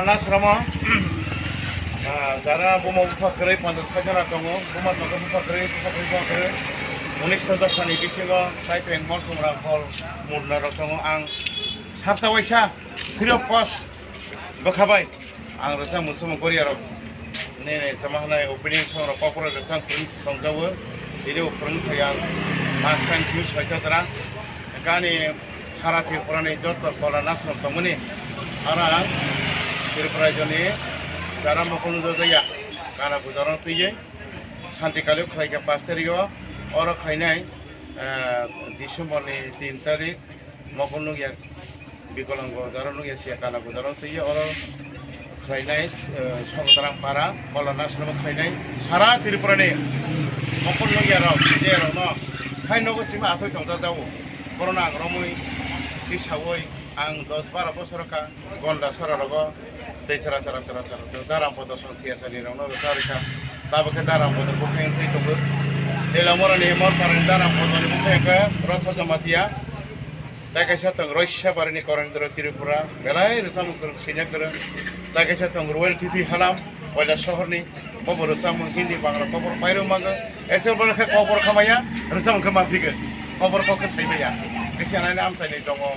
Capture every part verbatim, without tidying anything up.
Nasramo, ah, jara buma bupha kwrwi ponchas sait jona tongo, buma tongo bupha kwrwi, bupha kwrwi, buma kwrwi. Unis dosani bisingo Saipeng Molsong Rangkhol murna rok tongo. Ang sapta waisa free of cost bwkha bai ang rwchapmung chumung goriya rok nini tamo hwnwi opening song rok kokborok rwchapmung songjago. Tini bo phwrwng thai ang mas time simi soitha jora gani. Sara Tripura ni joto kola nasrok tongmani aro ang Tripura rajyoni jara mokol nujajaya kana puja rok twiwi Santi Kali khlaikha pash tarikh o, oro khlainai, eh, December ni tin tarikh mokol nukya Bikolango jara nukya siya kana puja rok twiwi oro khlainai, eh, Songkarang para kola nasrok khlainai sara Tripura ni mokol nukya rok je rok no hai nogo simi asoi tongjajago. Borok no ang romwi tisawi ang dos bara bosor kha Gonda sora rogo tei chara chara chara chara chara daram podo song siya sani rok no rwcha rwkha. Tabuk khe daram podo buphang twi tongo. Tei lamora ni mor parang daram podo ni buphang khe Rotho Jamatia. Tei kaisa tong Roisabari ni Korendra Tripura belai rwchapmung kwrwng swinya kwrwng. Tei kaisa tong Royal Titi Halam Koilashahar ni. Bo bo rwchapmung Hindi Bangla kokborok pairwk mango. Actual borok khe kokborok khamaya, rwchapmung khe ma phikhe. Kokborok kok khe saimaya. Kisa nai amchaini tongo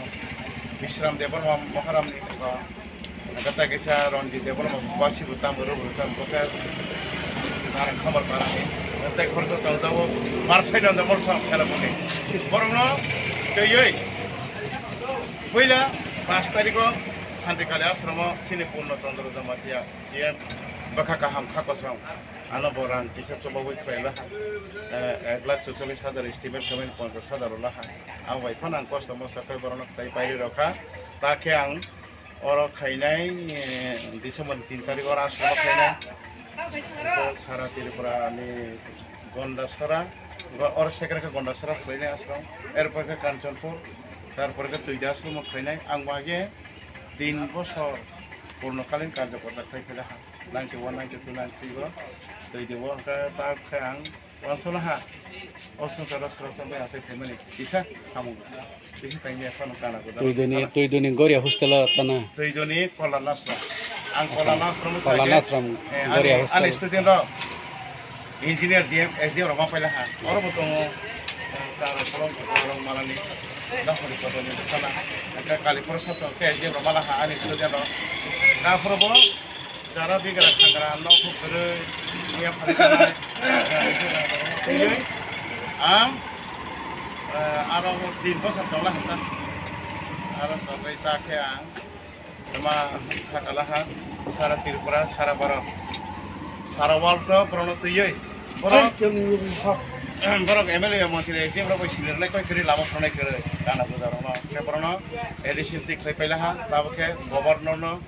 Bisram Debbarma Maharam ni tongo. Kisa kisa Ranjit Debbarma basi bo tamo rwchapmung khe narang khamar para ni. Tei khoroksa tong tabo Marsai Nanda Molsong Khelapuni. Borokno twiwi puila pas tarikh o Santi Kali asromo sini Purno Chandra Jamatia C M bwkha kaham kha kosong. Ano bo rang kisa chobagwi khlai laha, eh, ek lakh chuchollis hajar estimate khlaimani ponchash hajar o laha. Abo bai phano ang kosto mosto khe borokno khlai pairwi rokha. Ta khe ang oro khainai, eh, December ni tin tarikh oro asromo khainai. Bo sara Tripura ni Gondasara, go-, oro second khe Gondasara khlainai asromo. Erpor khe Kanchanpur, tarpor khe Tuida asromo khlainai. Ang bo age tin bosor purnokalin karjokorta khlai phai laha. Ninety one, ninety two, ninety three o twi di o hwnkhe ta khe ang uansukha ha. O swngcharo swrwngsa bai achai phaimani kisa samung. Kisa tangya phano kana gwdal. Twidoni, Twidoni Goria hostel o tana. Twidoni Kola Nasram. Ang Kola Nasram Kola Nasram eh, Goria ani, ani hostel. Student rok engineer D M, S D M rok ma paila ha. Oro bo tongo. Taro kolom kolom malani. Dakhori kodoni sana. Kali poro sato S D M rok mala ha ani student rok. Dakhoro bo Jara bigra khagra nok kwrwi, miya phari sanai, twiwi ang, eh, aro tin bosor tongla hwnta. Aro tongwi ta khe ang tama khakala ha sara Tripura, sara Bharat, sara world o borokno twiwi borok, borok M L A montri S D M rok bai sinirnai koi kwrwi lama phranai kwrwi gana buja rokno khe borokno A D C twi khlai paila ha, tabuk khe governor no.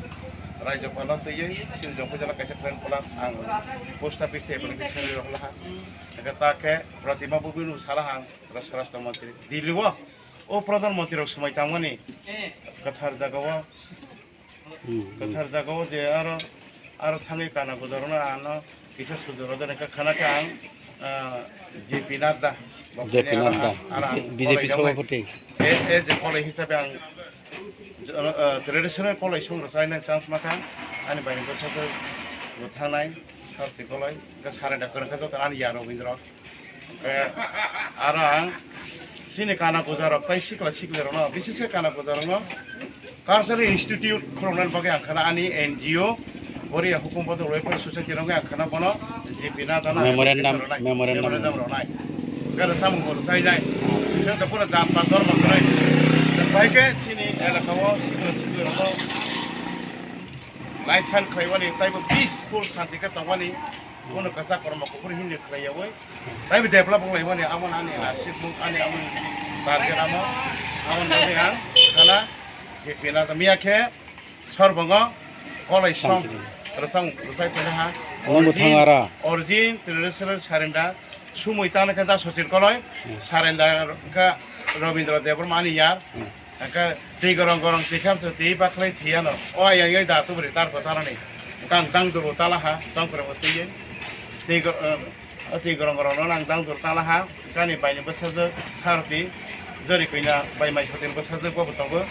Rajyapal no twiwi chini jongpui jala kaisa friend pula ang post office tei application rok laha. Eke ta khe Pratima Bubinu salaha ang Rashtra Montri Delhi o, o Pradhan Montri rok swmai tangmani kwthar jaga o, kwthar jaga o je aro, aro thangwi kana gujarno ano kisa sujur rok jani kha khana khe ang, ah, J P Nadda. J P Nadda, B J P sabhapati. E, e je kolai hisabe ang, ah, traditional kolai song rwchai nai chance makha, ani bai bo sato bo thangnai, sarti kolai, ga sarenda kwrwngkha joto ani ya Robindra. Eh, aro ang chini kana guja rok tai sikla sikli rokno, bises khe kana guja rokno, Cultural Institute khuluknani bagwi ang khana ani N G O, Boria Hukum Bodol Welfare Society rok ang khana bono J P Nadda na Memorandum, application rwnai, memorandum. Memorandum rwnai. Garo samung bo rwchai nai. Seng to pura jat pat dormo khlai. Bai khe chini elaka o sikla sikli rokno life sign khlaiwani taibo peaceful santi khe tongmani. Bono kwchak kormo kuphur hindi khlaiyawi. Taibo develop wnglaimani amo ani nasib mung ani amo target amo. Amo nangwi ang khana J P Nadda miya khe sorbongo kolai song rwchang rwchai phailaha. Omo bwthang ara. Origin traditional surrender sumui tangna khe da Sachin kolai surrender kha Robindra Debbarma ani yar. Hwnkhe twi gorong gorong twi khe amtwi twi bakhlai thwiyano. O ayang yai da tubri tar pho tanani. Hwnkhe ang tang duru talaha, tongphre bo twiwi. Twi gor-, eh, o twi gorong gorong no ang tang duru talaha. Hwnkhe ani baini bwsajwk Saroti, Jori Koina bai mai sotini bwsajwk bo tongo.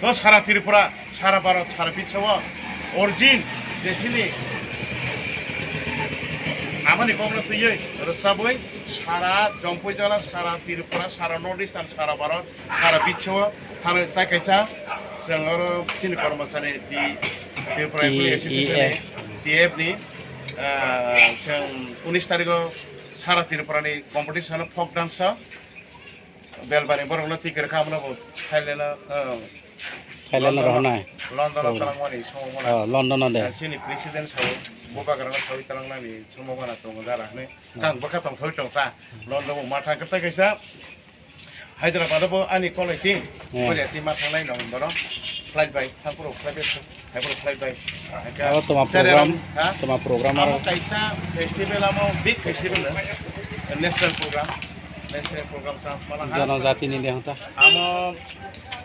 Bo sara Tripura, sara Bharat, sara biswo Origin, jesini amani kokno twiwi rwchabwi sara Jompui jala, sara Tripura, sara North East and sara Bharat, sara biswo thangwi tai kaisa chwng oro chini kormosani T-, Tripura Employee Association ni, T F ni, ah, chwng unis tarikh o sara Tripura ni competition o folk dance o belbari borok no tikir kha, amno bo Thailand o, ah, Thailand o London o, rohornai. London o, oh, talangmani somo mona. Oh, London o de. Ah, chini president sao, bubagra no sawi talangnani somo mona tongo jara hwnwi. Kang bwkha tong sawi tong ta. London o ma thang khe tai kaisa Hyderabad o bo ani kolai team. Hmm. Kolai team ma thanglai no boro. Flight bai, thang puro flight bai, thang puro flight bai. Abo toma program, ha? Toma program amo aro. Kaisa festival, amo big festival, national program, national program chance mala ha. Jonojati ni de hota. Amo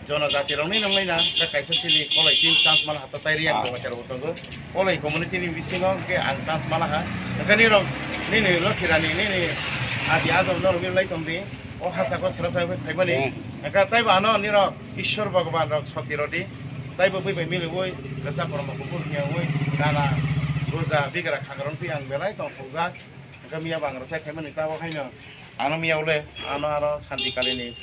jonojati rokni nanglaina, ta kaisa chini kolai tin chance mala hata tai riya. Ah. Ko bacha rok tongo. Kolai community ni bisingo ke ang chance mala ha. Kani rok nini lokhi rani nini adi ajo norok lai tongdi. O hasa ko sara sai phaimani. Hmm. Ka tai ba ano nirok Ishwar Bhagwan rok soti rodi. Tai bo bui bai mili ui, rasa kormo kubur hiya ui, dana, roja, bigra khagrong twi ang belai tong thokjak. Hingke miya bo ang rwchai phaimani tabok haino ano miya ule ano aro Santi Kali ni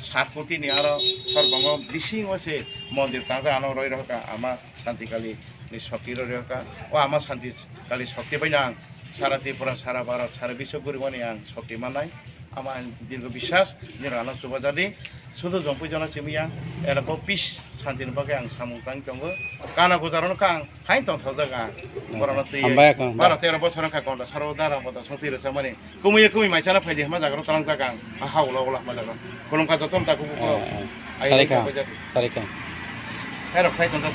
sat koti ni aro sor bongo bisingo se mondir tangsa ano roi rohorka ama Santi Kali ni sokti roi rohorka. O ama Santi Kali sokti bai no ang sara Tripura, sara Bharat, sara biswo guribani ang sokti mannai. Ama ang dirgo biswas nirok ano chubajadi. Sudu Jompui jona simi yang era bo peace santi ni bagwi ang samung tang tongo. Kana gujarono kang Hain tong thokjak ang. Borokno twi. Hambai kha, hambai. Baro tero bosor wngkha konda saro dara bodo songtwi rwchapmani. Kumui kumui mai chana phaidi hwnma jaga rok twlang jak ang. Ha ulo ulo hwnma jaga. Khulumkha jotono takhuk bukhuk rok. Eh, eh. Ai, sarikha, ai, sarikha. Hai rok khai tongjak.